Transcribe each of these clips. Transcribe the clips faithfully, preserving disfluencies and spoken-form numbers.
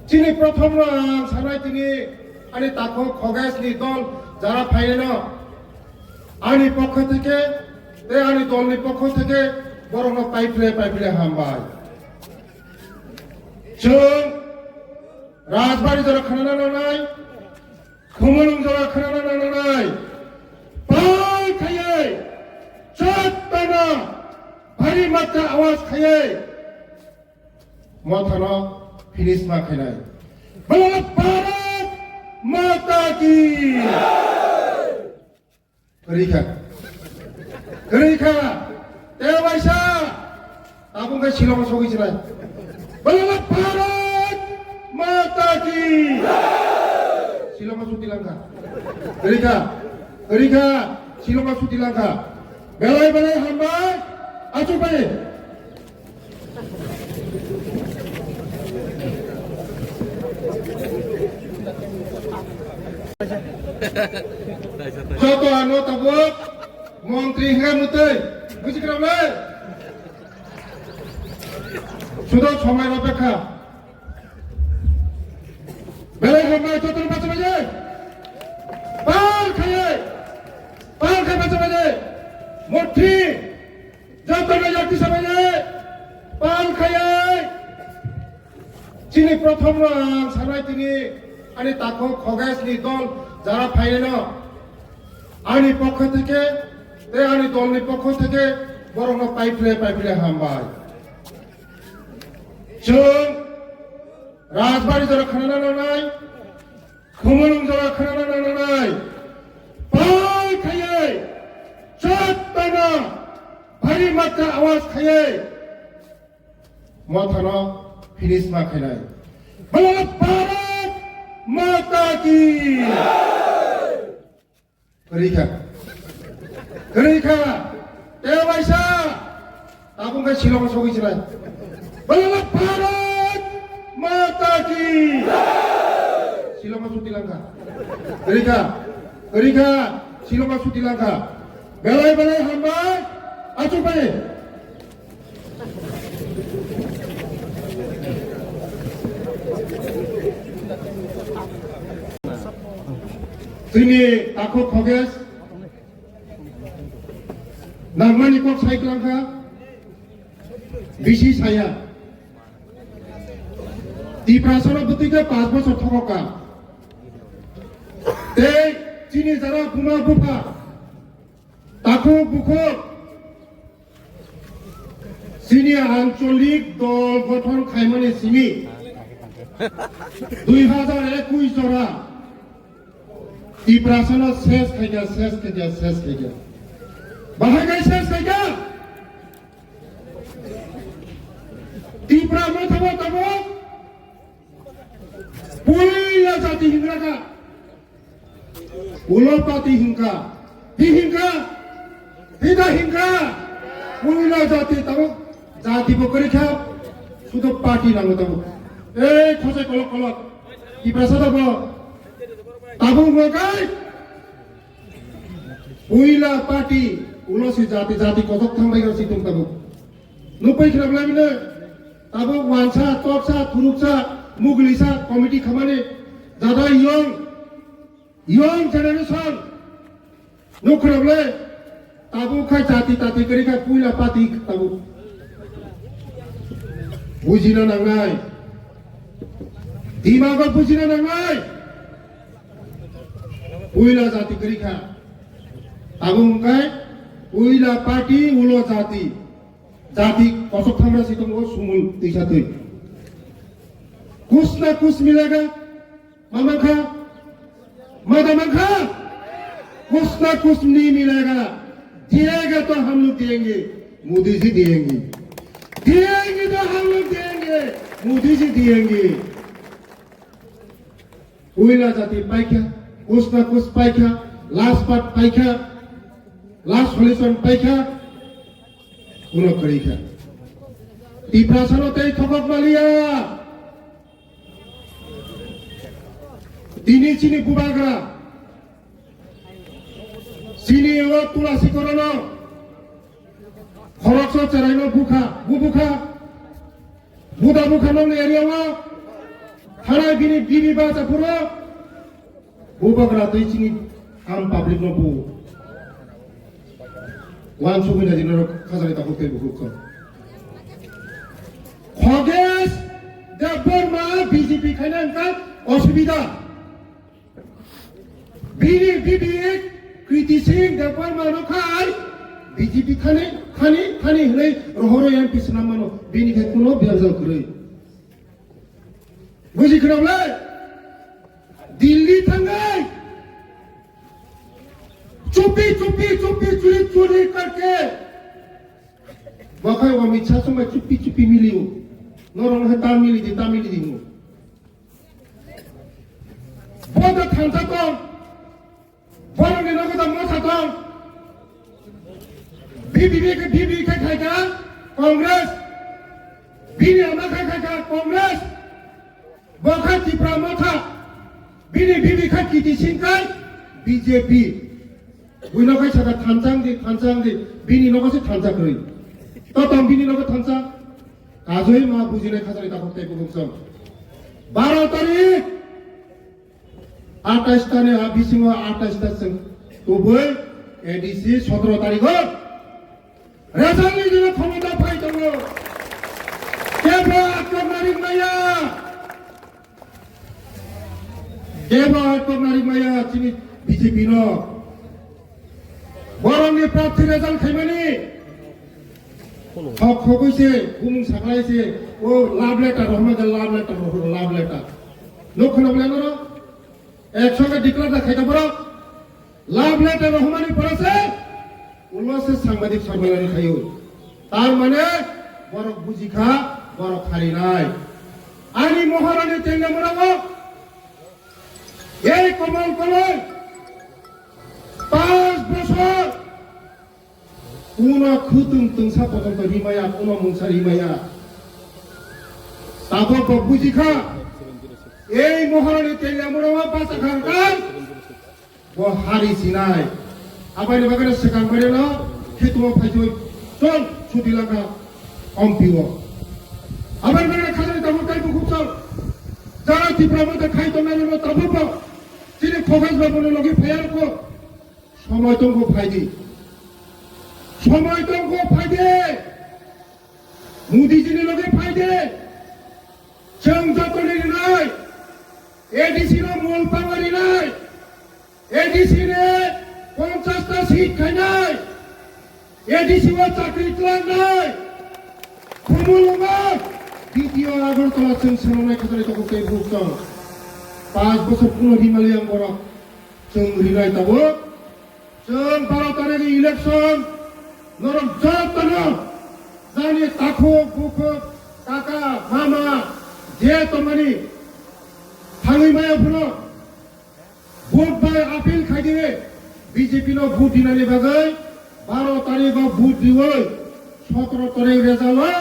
Chini prothom no ang sanai tini ani takhuk Khogesni dol jara phainai no ani pokho theke tei ani dolni pokho theke borokno paiphle paiphle hambai. Chwng Rajbari jora khanana nangnai, Khumulwng jora khanana nangnai, pal khaiwi, chottono bhari matra awaz khaiwi, mothano finish ma khainai. Bala Bharat Mata Ki! Kwrwi kha. Kwrwi kha. Tei waisa. Tabuk khe Shillong sogwi sinai. Bala Bharat Mata Ki. Shillong suti langkha. Kwrwi kha. Kwrwi kha. Shillong suti langkha. Belai belai hambai. Achuk bai. Joto ano tabuk montri hingga mutui buji kram le. Sudo somai ro bekha. Belai hambai joto bacha baje. Pal khaiwi. Pal khai bacha baje. Mothi. Joto no yakti sabai le pal khaiwi. Chini prothom no ang sanai tini ani takhuk Khogesni dol jara phainai no ani pokho theke tei ani dolni pokho theke borokno paiphle paiphle hambai. Chwng Rajbari jora khanana nangnai. Khumulwng jora khanana nangnai. Pal khaiwi, chottono bhari matra awaz khaiwi, mothano finish ma khainai. Bala Bharat Mata Ki! Kwrwi kha. Kwrwi kha. Tei waisa. Tabuk khe Shillong sogwi sinai. Bala Bharat Mata Ki. Shillong suti langkha. Kwrwi kha. Kwrwi kha. Shillong suti langkha. Belai belai hambai. Achuk bai. Chini takhuk Khoges nangmani kok sai klangkha, bisi saya. Tiprasano bwtwi khe panch bochor thokoka. Tei chini jara buma bupha, takhuk bukhuk, chini ancholik dol gothon khaimani simi dui hazar ekush jora Tiprasano ses khaikha, ses khaikha, ses khaikha. Bahai khai ses khaikha. Tipra mothabo tabuk puila jati hingra kha. Ulo party hinka, hi hinka, hi da hinka, puila jati tabuk, jati bo kwrwi kha, sudo party nango tabuk. Ei khosai kolok kolok, Tiprasa tabuk, tabuk wngkha kai, puila party, ulo si jati, jati kosok thangbai si tong tabuk. Nukpai khna bwlai bini, tabuk wansa, toksa, thuruksa, muglisa, committee khamani, jada yong, Young generation, nukhwrwng le, tabuk khai jati tati kwrwi kha puila party tabuk. Bujina nangnai. Dimago bujina nangnai. Puila jati kwrwi kha. Tabuk wngkhai puila party ulo jati. Jati kosok thamra si tongo sumul twisa twi. Kuch na kuch milega. Mama kha? Mada man kha? Kuch na kuch nahi milega. Diyega to hum log diyenge. Modi ji diyenge. Diyenge to hum log diyenge. Modi ji diyenge. Puila jati paikha, kuch na kuch paikha, last part paikha, last solution paikha, kuno kwrwi kha. Tiprasano tei thokok maliya. Tini chini bubagra, chini o Tulasi Korono, khoroksa cheraino bukha, bu bukha, buda bukha nong area o, Thanai bini bibi bacha phuru bubagra twi chini ham public no bu. Wan sugui na dinaro khajani takhuk tei bukhuk kho. Khogesh Debbarma B J P khaina wngkha osubida. Bini bibi Kriti Singh Debbarma no khai B J P thani, thani, thani hwnwi rohoro M P swnam mano. Bini khe kuno biyajal kwrwi. Buji khwnam le? Delhi thangwi. Chupi, chupi, chupi, churi, churi karke. Bakhai Amit Shah songbai chupi, chupi miliyo. Norok hai ta mili di, ta mili di mo. Bodo thansa tong. Borokni nogo da motha tong. B B B khe, B B B khe khai kha Congress. Bini ama khe khai kha Congress. Bo kha Tipra motha. Bini B B B khe Kriti Singh khai B J P. Buino khai saka thansa wng di, thansa wng di. Bini nogo se thansa kwrwi. To tong bini nogo thansa. Kajoi ma bujinai khajani takhuk tei bukung song. Baro tarik. Atais ta ni a bisingo atais ta chwng tubui A D C sotoro tarigo result ni jora khomota phai tongo. Kebo atok narik maya. Kebo atok narik maya chini B J P no. Borokni prarthi result khaimani hok hogoi se, bumung saklai se, o love letter rohorma khe love letter rohor, love letter. Nok khna bwlai norok? Ek songe declare da khaida borok. Love letter rohormani pore se ulo se sangbadik sormani khaio. Tar mane borok bujikha, borok kharinai. Ani Maharani tengna murago ei komol koloi Panch bosor uno khutwng twngsa pojonto rimaya, uno mungsa rimaya. Tabok bo bujikha, ei Maharani tengna murago bacha khangkang bo hari sinai. Abaini bagwi swkang baireno khetumo phaisoi chol suti langkha ompio. Abaini bagwi khajani tabuk tei bukhuk chol. Jara Tipra motha khai tongnai rokno tabuk bo chini Khogesh babuno logi phaiya rokno. Somoi tongkho phaidi. Somoi tongkho phaidi. Modi jini loge phaidi. Chwng jotoni rinai. A D C no mol pangma rinai. A D C ni ponchash ta seat khainai. A D C o chakri tlangnai. Khumulwngo. D T O Agartala chwng swnamnai khajani tongkho tei bukhuk chol. Panch bosor kuno rimali ang borok. Chwng rinai tabuk. Chwng baro tarikni election norok jotono jani takhuk bukhuk kaka mama je tongmani thangwi maya phano vote bai appeal khaidi B J P no vote dinani bagwi baro tarikgo vote riwi sotoro tarik result o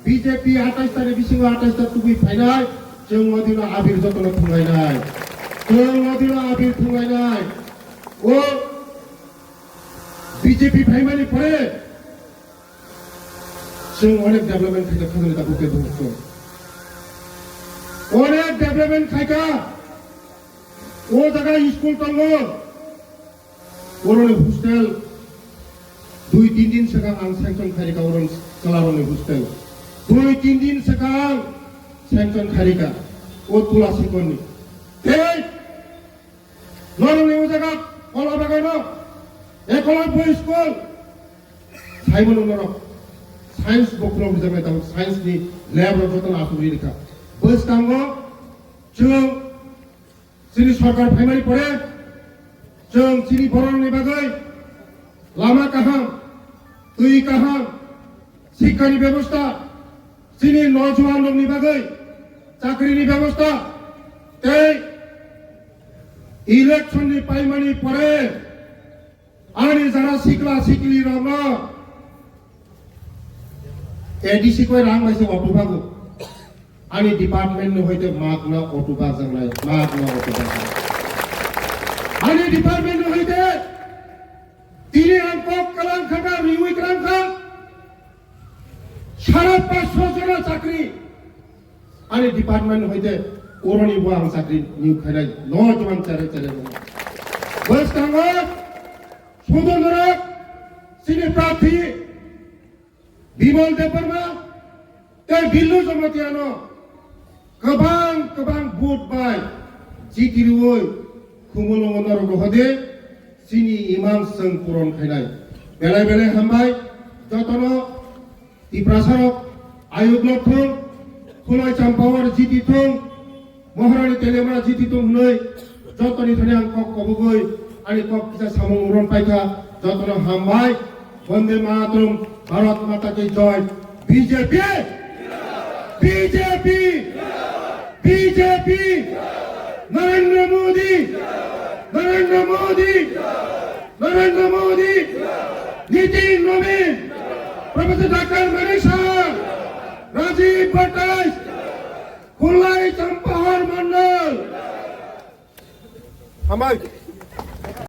B J P atais ta ni bisingo atais ta tubui phainai, chwng o dino abir jotono thunglainai. Chwng o dino abir thunglainai. O B J P phaimani pore chwng onek development khaikha khajani tabuk tei bukhuk chwng. Onek development khaikha. O jaga school tongo. Oroni hostel dui tin din swkang ang sanction khairika, oroni chwlarokni hostel dui tin din swkang sanction khairika, o Tula Sikorni. Tei norokni o jaga Kola Bagano Eklavya School saimano norok science bokhorok rijaknai tabuk science ni lab rok jotono asugwi rikha. Bwskango chwng Chini sorkar phaimani pore chwng chini borokni bagwi lama kaham, twi kaham, sikkani bebosta, chini nojuan rokni bagwi chakrini bebosta tei election ni paimani pore ani jara sikla sikli rokno A D C koi rang bai se auto bago. Ani department ni hoite magna auto bajak nai, magna auto bajak. Ani department ni hoite tini ang kok kalang kha, riwi kalang kha. Sara panchsho jona chakri. Ani department ni hoite Oroni bo ang chakri ni khainai no chuan chere chere no. Bwskango sudonora sini prarthi Bimal Debbarma tei Billu Jamatia no kwbang kwbang vote bai jiti rwi khumulwngo norok rohode sini imang swng puron khainai. Belai belai hambai jotono Tiprasarok ayuk lok thung, Khulai Champawar jiti thung, Maharani Telemra jiti thung hwnwi jotoni thani ang kok kobogwi ani kok kisa samung uron paikha, jotono hambai, Bonde Mataram, Bharat Mata Ki Joy, B J P, B J P, B J P, Narendra Modi, Narendra Modi, Narendra Modi, Nitin Nobin, Professor Doctor Manik Saha, Rajiv Bhattacharyya, Khulai Champahar Mandal. Hambai.